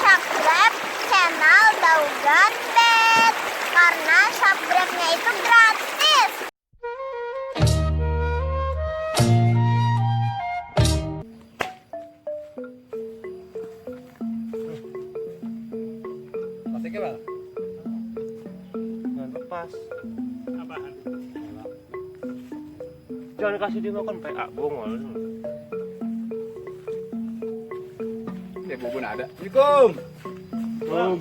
subscribe channel Daugan Bet karena subscribe-nya itu gratis. Plastiknya bang? Jangan lepas. Apaan? Jangan kasih dia makan PA bongol. Bubun ada. Assalamualaikum. Belum.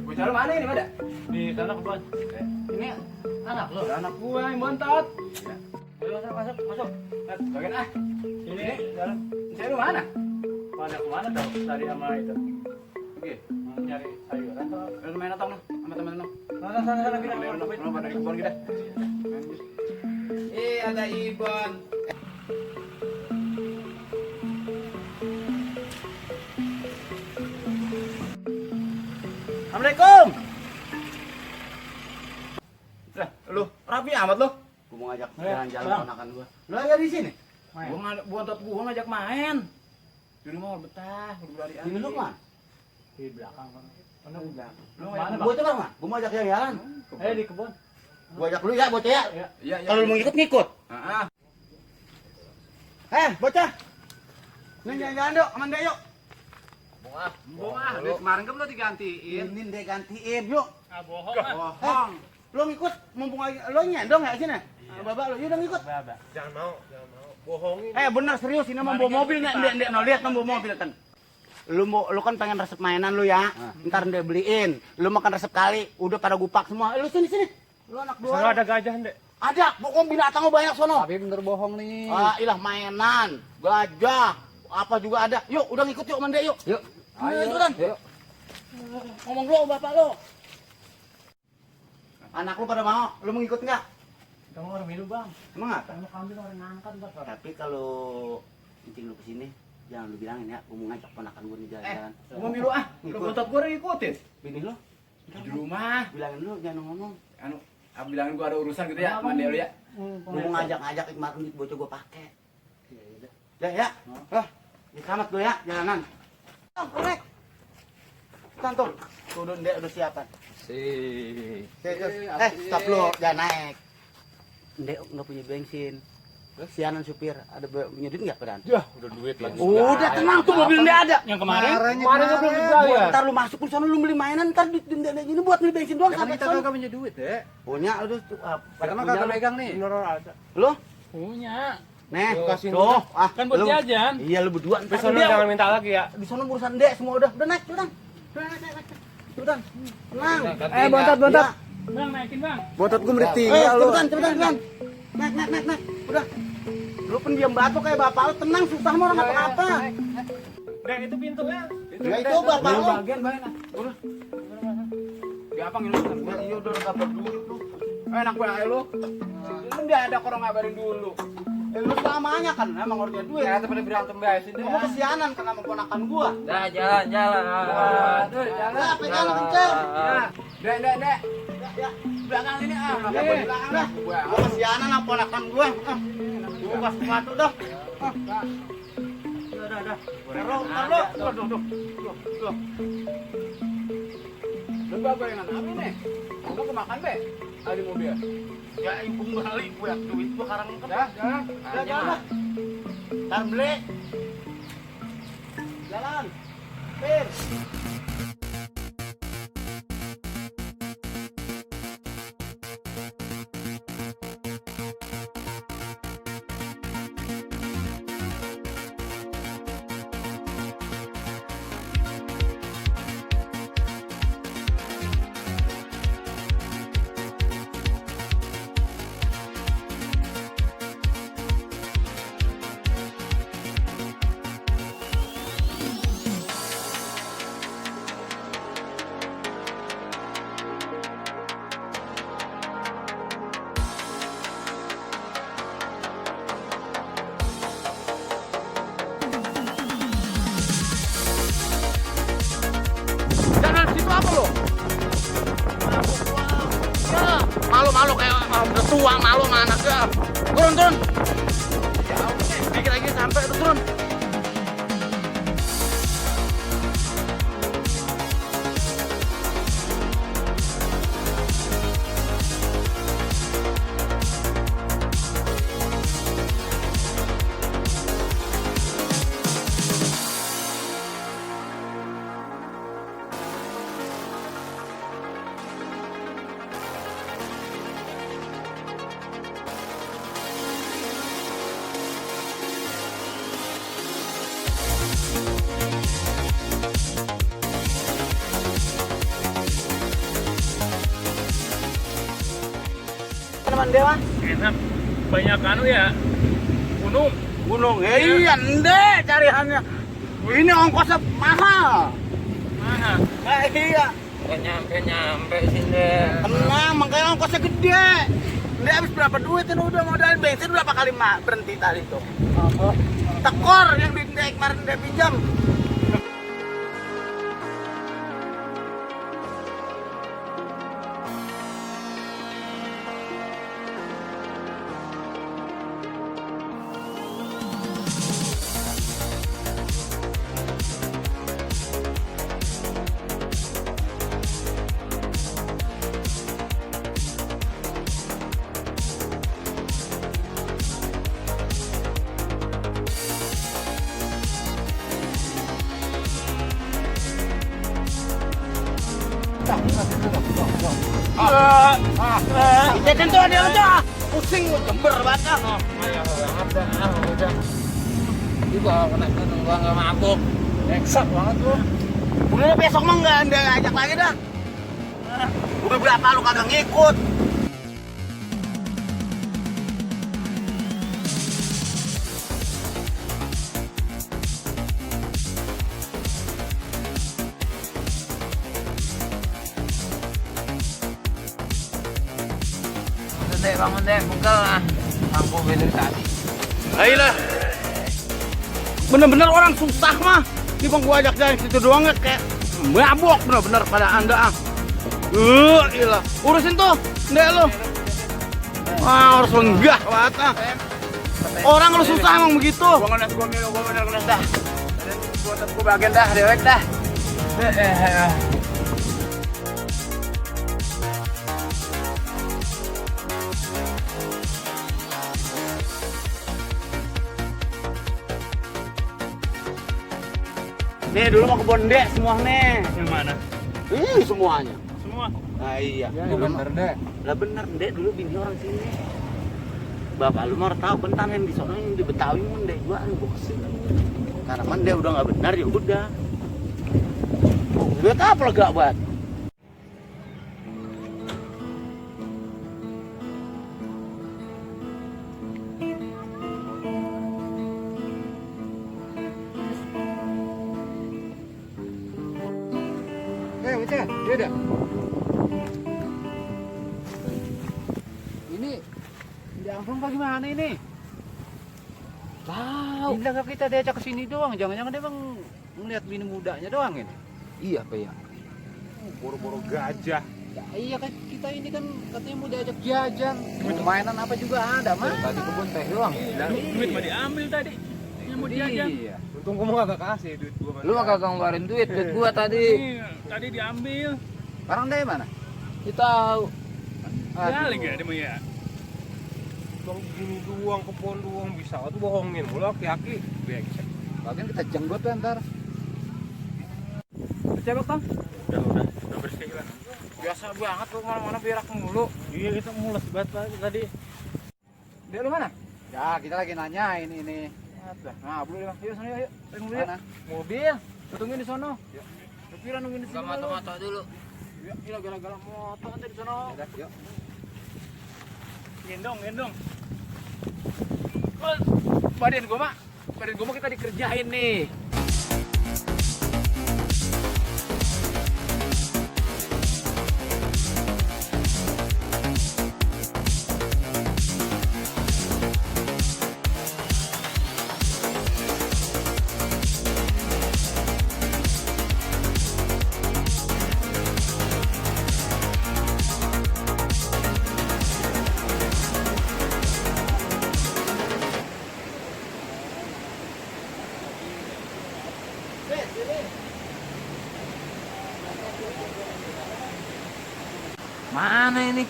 Bocah lu mana ini, Pada? Di sana kebun. Ini Anak lo. anak gua yang bontot. Ayo masuk. Bagian ah. Ini dalam. Saya lu mana? Mana kemana tau? Tadi sama itu. Oke. Nyari sayuran tuh. Lu main atau sama teman-teman lu? Sana kita Lu pada di kebun kita. Ada Ibon. Assalamualaikum. Lah, lu rapi amat lu. Gua mau ngajak jalan-jalan ponakan gua. Lu aja di sini. Gua ngajak main. Di rumah betah, berdua di Ini lu mah? Di belakang kan. Mana di belakang? Mana, Gua tuh mah. Gua mau ajak jalan. Di kebun. Gua ajak lu ya, bocah ya. Iya, Kalau lu mau ngikut. Heeh. Bocah. Nih jalan-jalan yuk, sama Dek yuk. Bunga, dari kemarin kan belum digantiin. Ini Dek gantiin yuk. Ah bohong ah. Bohong. Lu ngikut mumpung lagi lu nyendong ya sini. Bapak lu, yaudah ngikut. Jangan mau. Bohongin. Bener serius ini mau bawa mobil nih, Ndek no lihat mau bawa mobil kan. Lu kan pengen resep mainan lu ya. Ntar Ndek beliin. Lu makan resep kali, udah pada gupak semua. Lu sini. Lu anak dua. Sana ada gajah, Ndek. Ada, pokoknya binatang lu banyak sono. Tapi bener bohong nih. Ilah mainan, gajah, apa juga ada. Yuk, udah ngikut yuk, Mandek yuk. Yuk. Ayo, cepetan. Ngomong dulu bapak lu. Anak lu pada mau, lu mau ngikut nggak? Kamu orang minum, Bang. Emang apa? Kamu kambing orang ngangkat, Bang. Tapi kalau incing lu kesini, jangan lu bilangin ya, gua mau ngajak ponakan gua nih jalan-jalan. Gua milu ah. Lu bontot gua ngikutin. Bini lu, Di rumah. bilangin lu jangan ngomong. Anu, bilangin gua ada urusan gitu ya, mandi lu ya. Gua mau ngajak-ngajak kemarin duit bocah gua pakai. Ya. Selamat lu ya, jalanan. Korek. Tuh, Ndek udah siapan. Stop lu, jangan naik. Ndek nggak punya bensin. Sianan supir, ada punya duit nggak peran? Ya, udah duit lagi. Udah tenang tuh mobil Ndek ada. Yang kemarin belum dibayar. Ntar lu masuk lu sana lu beli mainan, ntar duit Ndek ini buat beli bensin doang sampai Kita sana. kagak punya duit, ya. Punya udah tuh. Kita mah kagak megang nih. Bener ada. Lu? Punya. Nih, Kasih tuh. Kan buat lu- jajan. Iya lu berdua. Ntar Besok lu dia- jangan minta lagi ya. Di sana urusan Ndek semua udah naik, cepetan. Cepetan. Tenang. Bontot. Iya. Bang, naikin, Bang. Bontot gua Cepetan. Naik. Udah. Lu pendiam batu kayak bapak lu, tenang, susah mah orang apa-apa. Dek, itu pintunya. Ya itu bapak lu. Bagian baik nah. Udah. Gampang ini gua. Iya udah kabar dulu lu. Enak banget lu. Lu enggak ada orang ngabarin dulu. Lu selamanya kan emang orangnya duit. Ya, pada berantem guys ini. Kamu kesianan karena memponakan gua. Dah, jalan. Aduh, jalan. Nah, pegang kenceng. Dek. Ya, Belakang ini ah. di belakang dah. Gua kesianan sama ponakan gua. Gua pas sepatu dah. Udah. Taruh. Tuh. Lu babayan apa nih? Lu mau makan, Be? Ada mobil. Ya ibu balik gua duit gua karang lengkap. Jalan. Jalan. Ntar beli. Jalan. Pir. apa lo? Ya, malu kayak udah tua, malu sama anaknya. Turun. Dikit lagi sampai turun. gede mah. Enak. Banyak anu ya. Gunung. Gunung. Iya, ende cariannya. Ini ongkosnya mahal. Mana? Iya. Gak nyampe sini. Tenang, makanya ongkosnya gede. Dia habis berapa duit ini udah modalin bensin berapa kali berhenti tadi tuh. Tekor yang kemarin dia pinjam. Kita tentu ada udah pusing jember banget. Udah. Juga kena gunung gua nggak mabuk. Neksat banget lu. Udah besok mah nggak ada ajak lagi dah. Udah berapa lu kagak ngikut? Bangun deh, buka lah. Mampu beli tadi. Ayolah. Bener-bener orang susah mah. Ini bang gua ajak jalan situ doang ya kayak mabok bener-bener pada anda. Iyalah. Urusin tuh, ndek lu. Harus lenggah banget ah. Orang lu susah emang begitu. Gua ngenes dah. Gua bagian dah, dewek dah. Nih dulu mau ke Bonde semua nih. Yang mana? Semuanya. Semua. Nah iya. Ya, bener deh. Lah bener Ndek dulu bini orang sini. Bapak lu mau tahu bentar yang di sono yang di Betawi mun Ndek gua lu kesini. Karena man dia udah nggak benar ya udah. Lihat apa lega banget. Dia. Ini diangklung apa gimana ini? Tahu. Bilang kita diajak ke sini doang, jangan-jangan dia bang ngeliat bini mudanya doang ini. Iya, Pak ya. Boro-boro gajah. Ya, iya kan kita ini kan katanya mau diajak jajan. Mainan apa juga ada, mah. Tadi kebun teh doang. Duit mah diambil tadi. Yang mau diajak. Iya. Untung gua kagak kasih duit gua. Lu mah kagak ngeluarin duit gua tadi. Tadi diambil. Barang dari mana? Kita tahu. Balik ya dia mah ya. Kalau gini doang, kebun doang bisa tuh bohongin mulu aki-aki. Brengsek. Bagian kita jenggot tuh ntar. Cebok, Bang. Udah bersih lah. Biasa banget tuh mana-mana berak mulu. Iya, kita mules banget tadi. Dia lu mana? Ya, kita lagi nanya ini. Nah, belum yuk sana yuk. Mobil. Mobil. Tungguin di sono. Yuk. Kira nungguin di sini. Mata-mata dulu. Ya, gila gara-gara motor nanti di sono. Yuk. Gendong. Badan gua mah kita dikerjain nih. Mana ini?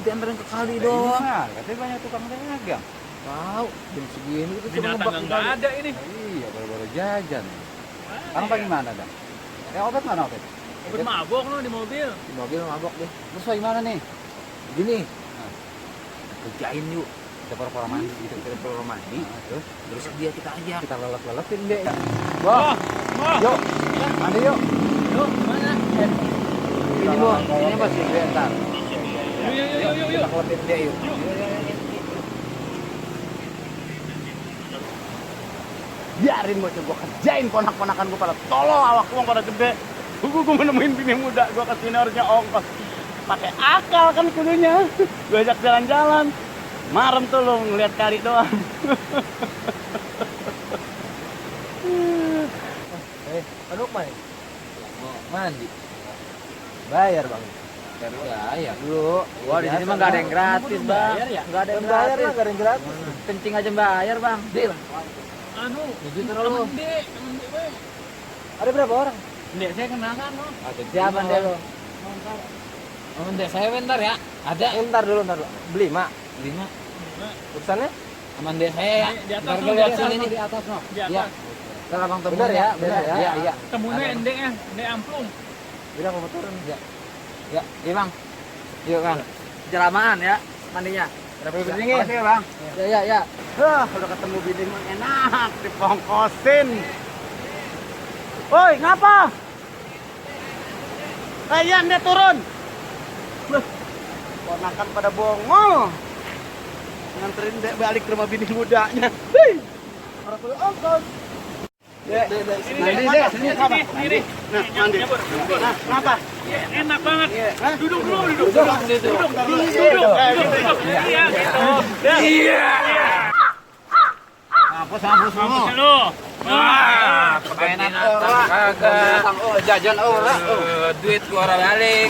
Diantarin ke kali doang. Katanya banyak tukang dagang. Tahu, jam segini kita cuma Binatang nggak ada ini. Iya, baru-baru jajan. Sekarang bagaimana, Dang? Obat mana obat? Obat mabok lo di mobil. Di mobil mabok deh. Terus bagaimana nih? Gini. Kerjain yuk. Kita pura-pura mandi, terus dia kita ajak. Kita lelet-leletin deh. Wah. Yuk. Mandi yuk. Yuk, mana? Ini masih bentar. Yuk. Kita lelepin dia yuk. Biarin bocah gua kerjain ponak-ponakan gua pada tolol, awak gua pada gede. Gua menemuin bini muda, gua kasih harusnya ongkos. Pakai akal kan kudunya. Gua ajak jalan-jalan. Marem tuh lu ngeliat kari doang. Anu main. Mau mandi. Bayar bang. Ya dulu. Wah, di sini mah enggak ada yang gratis, Bang. Enggak ada yang Bayar gratis. lah, gak ada yang gratis. Kencing aja bayar, Bang. Deal. Anu, Jujur terus. Ada berapa orang? Ndek saya kenalkan lo. Siapa deh lo? Oh, ndek saya bentar ya. Ada Ntar dulu. Beli mak. 5. Urusannya? Sama ndek saya ya. Di atas Ntar no, gue di lihat atas sini no, nih. di atas no. Di Iya. atas. Ntar abang temuin Benar ya, benar ya. Iya, iya. Temunya ndeknya, ndek amplung. Bilang mau turun. Ya. Ya, iya, Bang. Yuk, Kang. Jeramaan ya mandinya. Berapa Makasih ya, Bang. Ya. Udah ketemu bini mah enak, dipongkosin. Woi, ngapa? Iya, dia turun. Loh, ponakan pada bongol. Nganterin dek balik ke rumah bini mudanya. Hei, orang kudu ongkos. Mandi, Dek. Sini, apa? Sini. Nah, mandi. Nah, kenapa? Enak banget. Hah? Duduk dulu, duduk. Duduk. Duduk. Iya, gitu. Iya. Hapus semua. Halo. Wah, Mainan kagak. Jajan ora. Duit gua ora balik.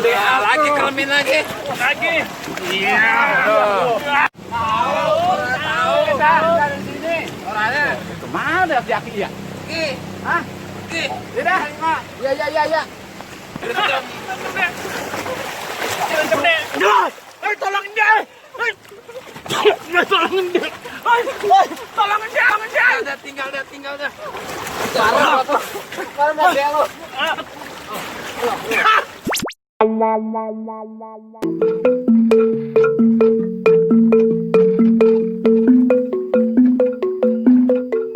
Dia lagi kelamin lagi. lagi. Iya. Tahu. Dari sini. Orangnya. Kemana si Aki ya? Ki. Hah? Ki. Tidak. Ya. Tolong dia. Tolong dia. Tolong dia. Tinggal dah. Kalau mau dia lo. Mama, mama, mama.